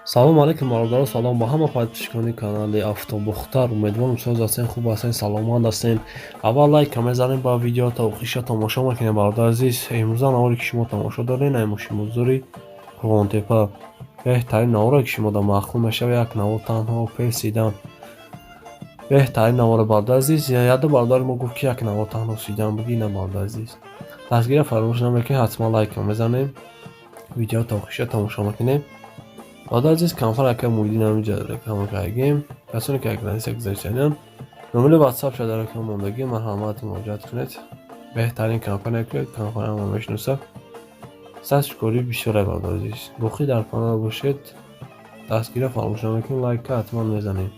Салом алейкум, бародаро, салом ба ҳама подписчикони канали Автобухтар. Умедворам, соз ҳастен, хуб ҳастен, саломат ҳастен. Аввал лайка мезанем ба видео, то охириша тамошо мекунем. Бародар азиз, имрӯза наворе ки шумо тамошо дорен, ай мошинбозори Қурғонтепа, беҳтарин наворе ки шумо да маъқул мешава, як навор танҳо Опел седан, беҳтарин наворе, бародар азиз. Яду бародари мо гуфт, ки як навор танҳо седан буги. На, бародар азиз, дастгирия фаромӯш намекунем, ҳатман лайка мезанем, видео то охириша тамошо мекунем. Бародар азиз, компания ака Муҳиддин ҳаминҷа реклама кардагем. Касоне ки граница гузаштаниан, номери ватсап ша дар реклама мондагӣ, марҳамат, муроҷиат кунед. Беҳтарин компания, ки компания мо мешиносад, сатшкорӣ бисёре. Бародар азиз, боқӣ дар канал бошед, дастгирия фаромӯш намекунем, лайка ҳатман мезанем.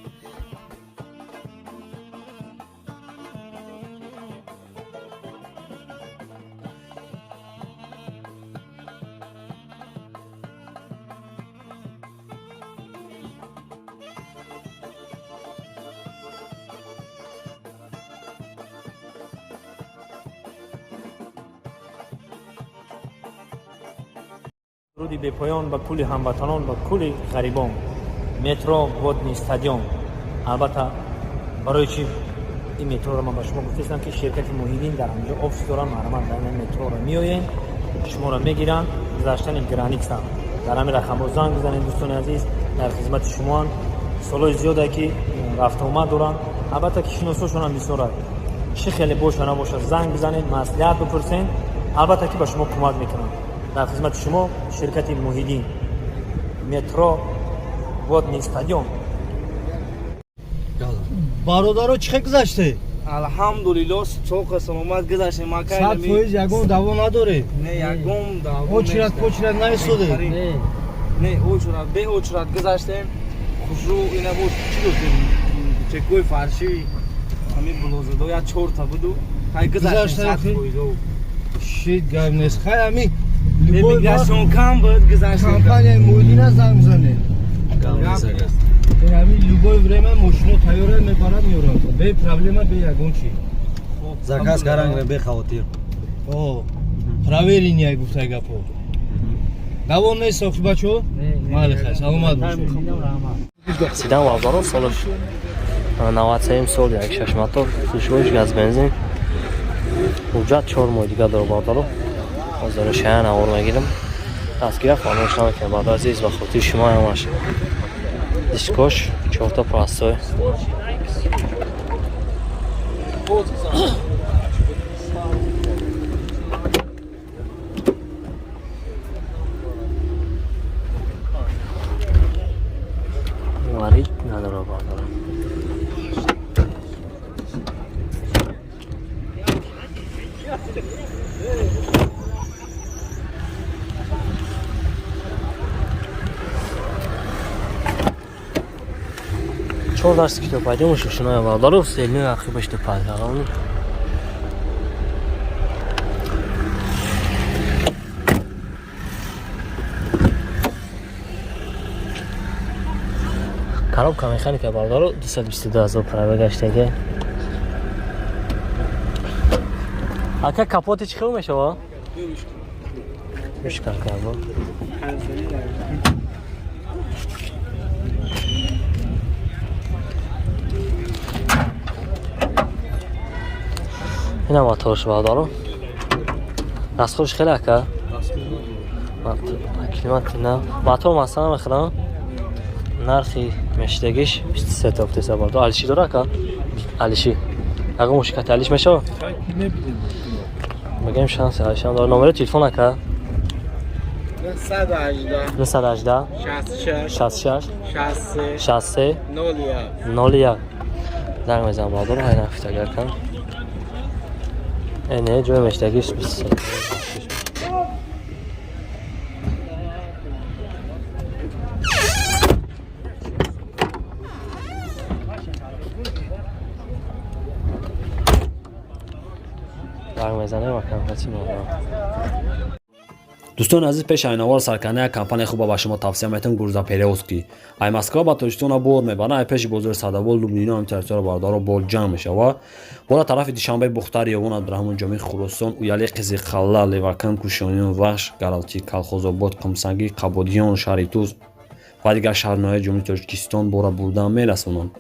Руди бепоён ба кулли ҳамватанон, ба кулли ғарибон. Метро Водный стадион. Албатта, барои чи ин метроро ман ба шумо гуфтаистам, ки ширкати Муҳиддин дар ҳамҷо офис доранд. Марҳамат, дар ин метроро меоем, шуморо мегиранд. Гузаштани граница дар ҳамин рақамҳо занг бизанед. Дӯстони азиз, дар хизмати шумоанд. Солҳои зиёде ки рафтуомад доранд, албатта ки шиносошонам бисёрад. Чӣ хеле боша набошад, занг бизанед, маслиҳат бипурсед, албатта ки ба шумо кӯмак мекунанд. Дар хизмати шумо ширкати Муҳиддин, метро Водный стадион. Бародаро, чӣ хел гузаште? Алҳамдулилло, соқа саломат гузаштем. 100% ягон даво надорӣ? Не, ягон даво. Очередь почерад наистоде? Не, очередь бе очередь гузаштем. Хушрӯ ина буд, чӣ гуфтем, чекои фарши ҳамин булозадо як чорта буду, хай гузаштем 100%. Шит, гап нест. Хай, ҳамин миграцион кам буд, гузаштем. Компанияи Муҳиддина занг бизанед. Ҳамин любое время мошино тайёра, мебарад, меорад, бе проблема, бе ягон чи. Заказ карангре, бехавотир. Проверенный гуфтай гапо. Давом нест, охи бачо? Майли, хай, саломат бошед. Седан, бародаро, солаш 93 сол, як шаш мотор, сушмош газ, бензин. Ҳуҷҷат 4 моҳ дига дора, бародаро. Ҳозир шая навор мегирам. Дастгирия фаромӯш намекунем, бародар азиз, ба хотири шумо ҳамаш. Дискош чорта простой. Варид надора, бародарам. Чор дарси китоб пайдо мешуд, шуноя, бародару, селни ақибашда пайдо. Коробка механика, бародару, 222 ҳазор пробег гаштаги. Ака, капоти чӣ хел мешава? Мушкал карбо. Ина моторш, бародару. Расходш хеле, ака? Климат на. Мотор масалан мехӯрам. Нархи мешидагиш 23 та гуфтеса, бародар. Алиши дора, ака? Алиши. Ягон мушкати алиш мешава? Мегӯем, шанси алишам дора. Номери телефон, ака? 918 918 66 66 63 63 01. 01 занг мезанам, бародару, ҳай нафт агар кам. Не, ҷои мешидагиш 23. Занг мезанем, акам каси меорам. Дӯстони азиз, пеш айнавор саркана як компания хуба ба шумо тавсия метавон: Грузоперевозки. Ай Москва ба Тоҷикистона бор мебаранд, ай пеши бозори Садовод, Лубнино, ҳам территория, бародаро, бор ҷамъ мешава. Бора тарафи Душанбе, Бухтар, Ёвон, Абдураҳмон Ҷомӣ, Хуросон, Уяли, Қизиқалла, Левакан, Кушониён, Вахш, Гаралти, Калхозобод, Қумсангӣ, Қабодиён, Шаҳри Туз. Ва дигар шаҳрноҳияи Ҷумҳурии Тоҷикистон бора бурдан мерасонанд.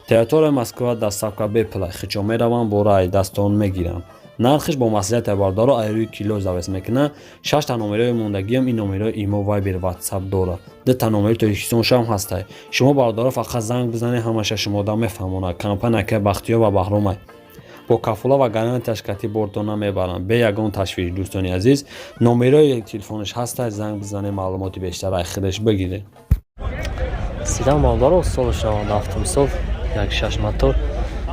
Территорияи Москва доставка бепула, хичо мераванд, бора ай дастон мегиранд. Нархиш бо маслиҳати бародаро ай рӯи кило завес мекунад. Шашта номерои мондагиам ин номерои имо, Вайбер, Ватсап дорад. Дута номери Тоҷикистоншам ҳастай. Шумо бародаро фақат занг бизанед, ҳамаша шумода мефаҳмонад. Компания ка Бахтиёр ва Баҳромай бо кафола ва гарантияш кати бортона мебаранд, бе ягон ташвиш. Дӯстони азиз, номерои телефонаш ҳастай, занг бизанед, маълумоти бештар ай худаш бигиред. Сидам бародаро, солаш 97 сол, як шаш мотор,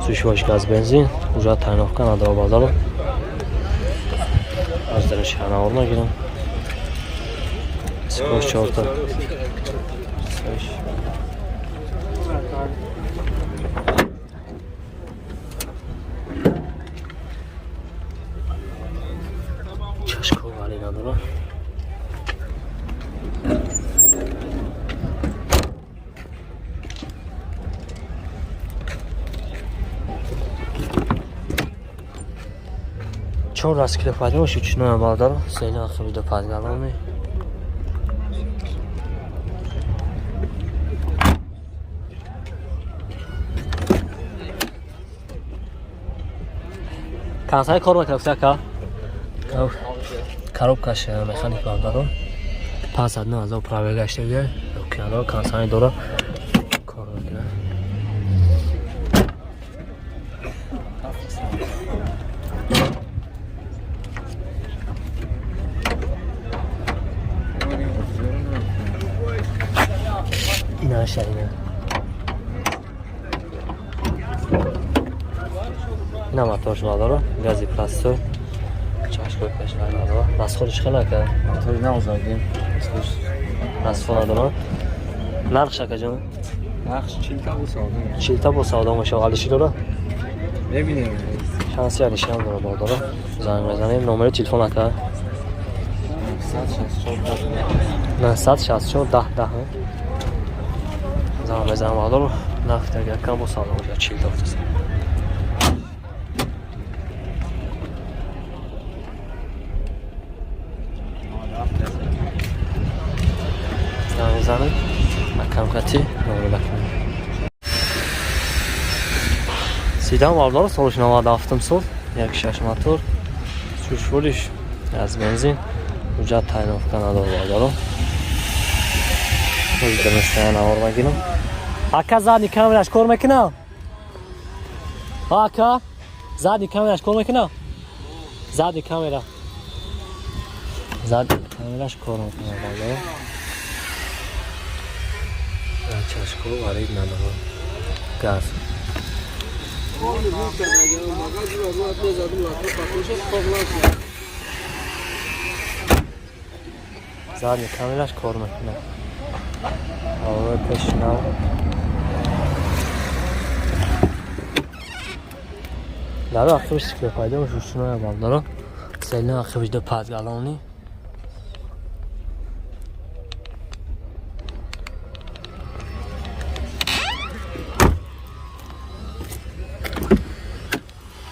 сушвош газ бензин, уже тайновка надора бародаро. Аз дараш ҳанавор мегирам. Скош чорта. Чашко вали надора. Чор раз кило пайдо шуд чиноя бародаро, сена хабида падгалони. Кансай кор мекунад ака? Коробкаш механик бародаро. 509 ҳазор пробег гаштагия. Океано кансай дора. Кор мекунад. Ина ина. Ина моторш бародаро, гази простой. Чашкои пеш надора. Расходиш хеле ака? Мотори навзадем. Расход надора. Нархш акаҷон? Нархш 40 та бо савдо. 40 та бо савдо мешавад. Алиши дора? Мебинем. Шанси алишиам дора бародаро. Занг мезанем. Номери телефон ака? 964 964 10 10. Занг мезанем бародаро. Нафт агар кам бо савдо мешавад 40 та гуфтаст. Занг мезанем. Акамкати номера кунем. Сидам бародаро, солиш 97 сол, як шаш мотор, сушвориш аз бензин, ҳуҷҷат тайновка надор бародаро. Ҳозир навор мегирам. Ака, задний камераш кор мекунад? Ака, задний камераш кор мекунад? Задний камера. Задний камераш кор мекунад бародаро. Чашко варид надорад. Газ. Задний камераш кор мекунад. Ҳавои пеши нав. Дар ақибиш стекло пайдо мешуд чиноя бародаро. Селина ақибиш ду падгалони.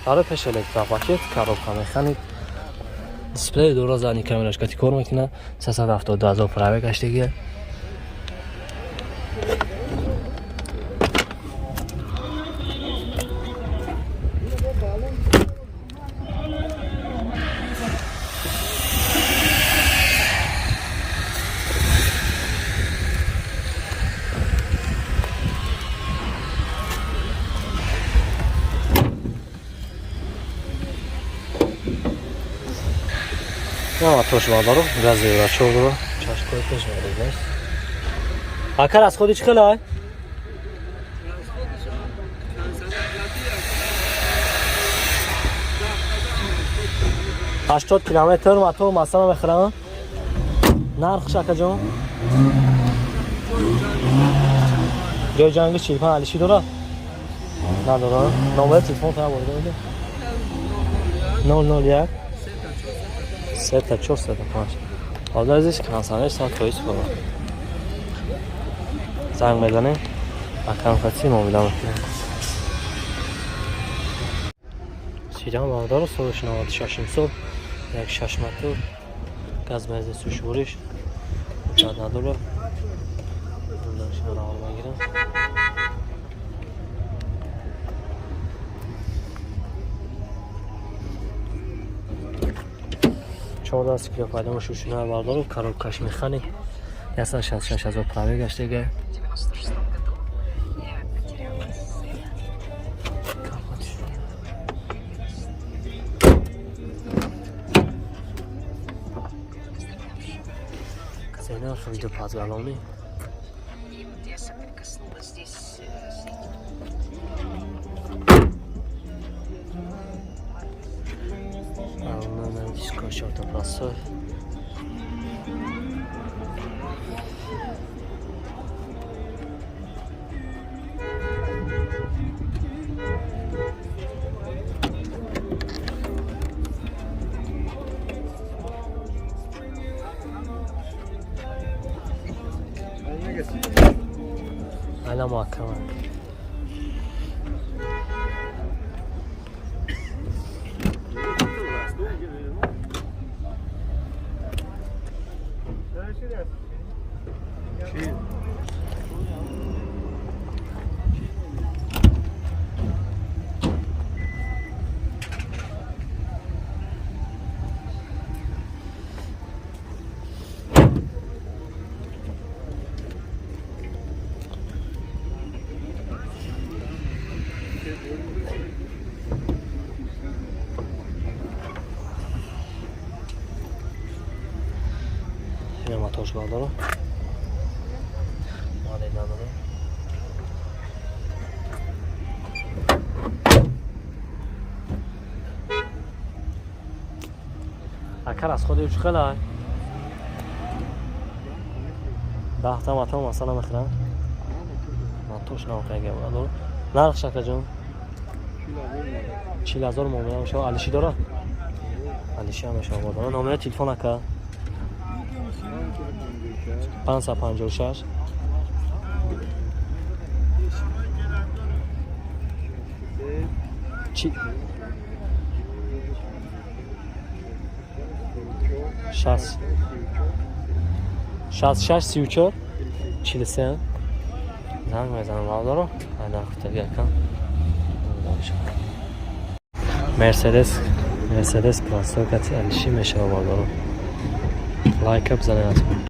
Барои пеш электропакет, коробка механик, дисплей дора, задний камераш кати кор мекунад. 372 ҳазор пробег гаштагия. Моторш бародаро, гази рачок дора, чашкои пеш варид нест. Ака, расходи чӣ хелай? 80 километр мотор масала мехӯрам. Нархш, акаҷон? Ҷои ҷанги 45 алиши дора? Надора. Номери телефон та борида меди? 001 сета чор сета панҷ. Ҳозир азиз консанер 100% хӯрад. Занг мезанем, акамхати муомила мекунем. Сидам бародаро, солиш 96 сол, як шаш мотор, газ бензин сушвориш, ҳуҷҷат надорад. 14 кило пайдо мешуд шуна бардору коробкаш механик 166 ҳазор пробег гаштега. Зена видео подголовный. И вот я соприкоснулась здесь с этим. Дискошорта простой. Айна муҳаккама. Ина моторш бардоро. Модель надоро. Акар аз худи чӣ хела? 10 та мотор масала мехӯрам. Моторш навқайга бардоро. Нарх шакаҷон? 40 000 муомила мешава. Алиши дора? Алиши ҳам мешава бардоро. Номери телефон ака? 556 чи 60 66 34 43 занг мезанам бардоро. Айнархутагакам Мерседес, Мерседес простой кати алиши мешава бардоро. Лайка бизанед.